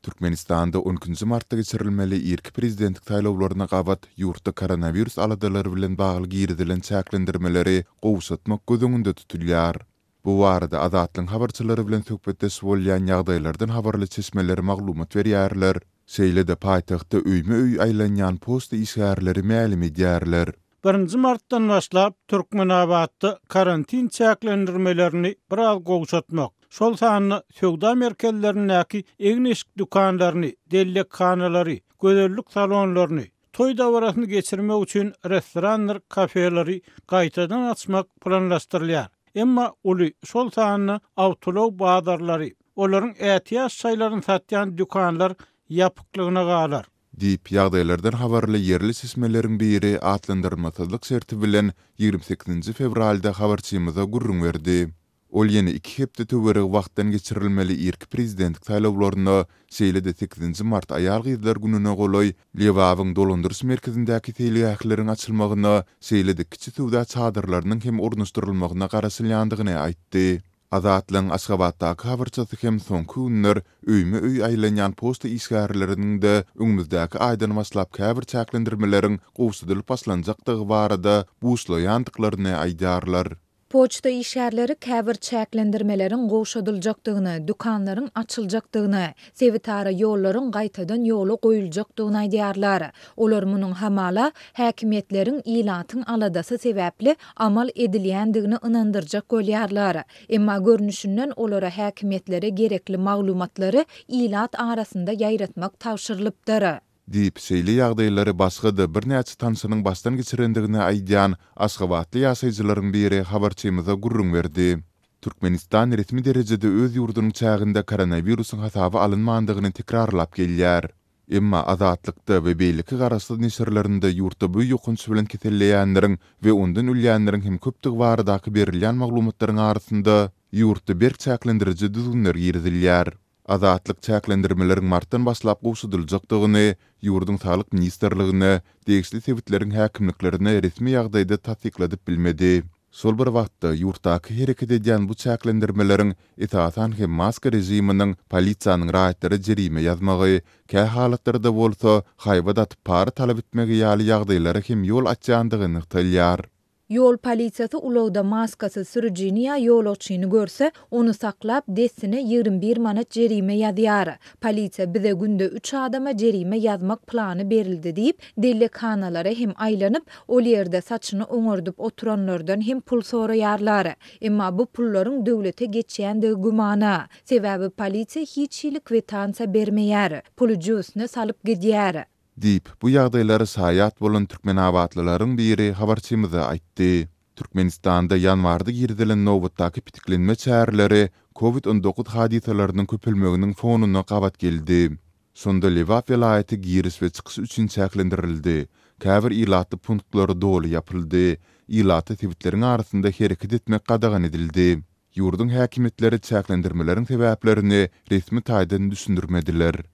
Türkmenistanda on ikinji martda geçirilmeli irki prezidentlik saýlawlaryna gabat ýurtda koronawirus aladalary bilen bagly girizilen çäklendirmeleri gowşatmak göz öňünde tutulýar. Bu barada Azatlygyň habarçylary bilen söhbetdeş bolýan ýagdaýlardan habarly çeşmeler maglumat berýärler. Şeýle-de paýtagtda öýme-öý aýlanýan poçta işgärleri mälim edýärler. Birinji martdan başlap, Türkmenabatda karantin çäklendirmelerini biraz gowşatmak, şol sanda söwda merkezlerindäki egin-eşik dükanlaryny, dellekhanalary, gözellik salonlaryny, toý dabarasyny geçirmek üçin restorandyr kafeleri gaýtadan açmak planlaşdyrylýar. Emma uly, şol sanda awtoulag bazarlary, olaryň ätiýaç şaýlaryny satýan dükanlar ýapyklygyna galar. Diýip, ýagdaýlardan habarly ýerli çeşmeleriň biri atlandyrylmasyzlyk şerti bilen 28-nji fewralda habarçymyza gürrüň berdi. Ol ýene iki hepde töweregi wagtdan geçirilmeli irki prezidentlik saýlawlaryna, şeýle-de sekizinji mart aýal-gyzlar gününe golaý Lebabyň dolandyryş merkezindäki seýilgähleriň açylmagyna, şeýle-de kiçi söwda çadyrlarynyň hem ornaşdyrylmagyna garaşylýandygyny aýtdy. Azatlygyň Aşgabatdaky habarçysy hem soňky günler öýme-öý aýlanýan poçta işgärleriniň-de öňümizdäki aýdan başlap käbir çäklendirmeleriň gowşadylyp başlanjakdygy barada buşlaýandyklaryny aýdýarlar. Poçta işgärleri käbir çäklendirmeleriň gowşadyljakdygyny, dükanlaryň açyljakdygyny, sebitara ýollaryň gaýtadan ýola goýuljakdygyny aýdýarlar. Olar munuň hamala, häkimiýetleriň ilatyň aladasy sebäpli amal edilýändigini ynandyrjak bolýarlar. Emma görnüşinden olara häkimiýetlere gerekli maglumatlary ilat arasynda ýaýratmak tabşyrylypdyr. Diýip, şeýle ýagdaýlary başga-da birnäçe tanşynyň başdan geçirendigini aýdýan aşgabatly ýaşaýjylaryň biri habarçymyza gürrüň berdi. Türkmenistan resmi derejede öz ýurdunyň çäginde koronawirusyň hasaba alynmandygyny tekrarlap gelýär. Emma Azatlykda we beýleki garaşsyz neşirlerinde ýurtda bu ýokanç bilen keselleýänleriň we ondan ölýänleriň hem köpdügi baradaky berilýän maglumatlaryň arasynda ýurtda berk çäklendiriji düzgünler girizilýär. Azatlyk çäklendirmeleriň martdan başlap gowşadyljakdygyny ýurduň Saglyk ministrligine, degişli sebitleriň häkimliklerine resmi ýagdaýda tassykladyp bilmedi. Şol bir wagtda, ýurtdaky hereket edýän bu çäklendirmeleriň, esasan hem maska režiminiň polisiýanyň raýatlara jerime ýazmagy, kä halatlarda bolsa, haýbat atyp para talap etmegi ýaly ýagdaýlara hem ýol açýandygy nygtalýar. Ýol polisiýasy ulagda maskasyz sürüjini ýa ýolagçyny görse, ony saklap, dessine 21 manat jerime ýazýar. Polisiýa bize günde üç adama jerime ýazmak plany berildi diýip, dellekhanalara hem aýlanyp, ol ýerde saçyny oňardyp oturanlardan hem pul soraýarlar. Emma bu pullaryň döwlete geçýändigi gümana. Sebäbi polisiýa hiç hili kwitansiýa bermeýär. Puly jübüsine salyp gidýär. Diýip, bu ýagdaýlara şaýat bolan türkmenabatlylaryň biri habarçymyza aýtdy. Türkmenistanda ýanwarda girizilen nobatdaky pitiklenme çäreleri Covid 19 hadysalarynyň köpelmeginiň fonuna gabat geldi. Şonda Lebap welaýaty giriş we çykyş üçin çäklendirildi, käbir ilatly punktlar doly ýapyldy, ilata sebitleriň arasynda hereket etmek gadagan edildi. Ýurduň häkimiýetleri çäklendirmeleriň sebäplerini resmi taýdan düşündirmediler.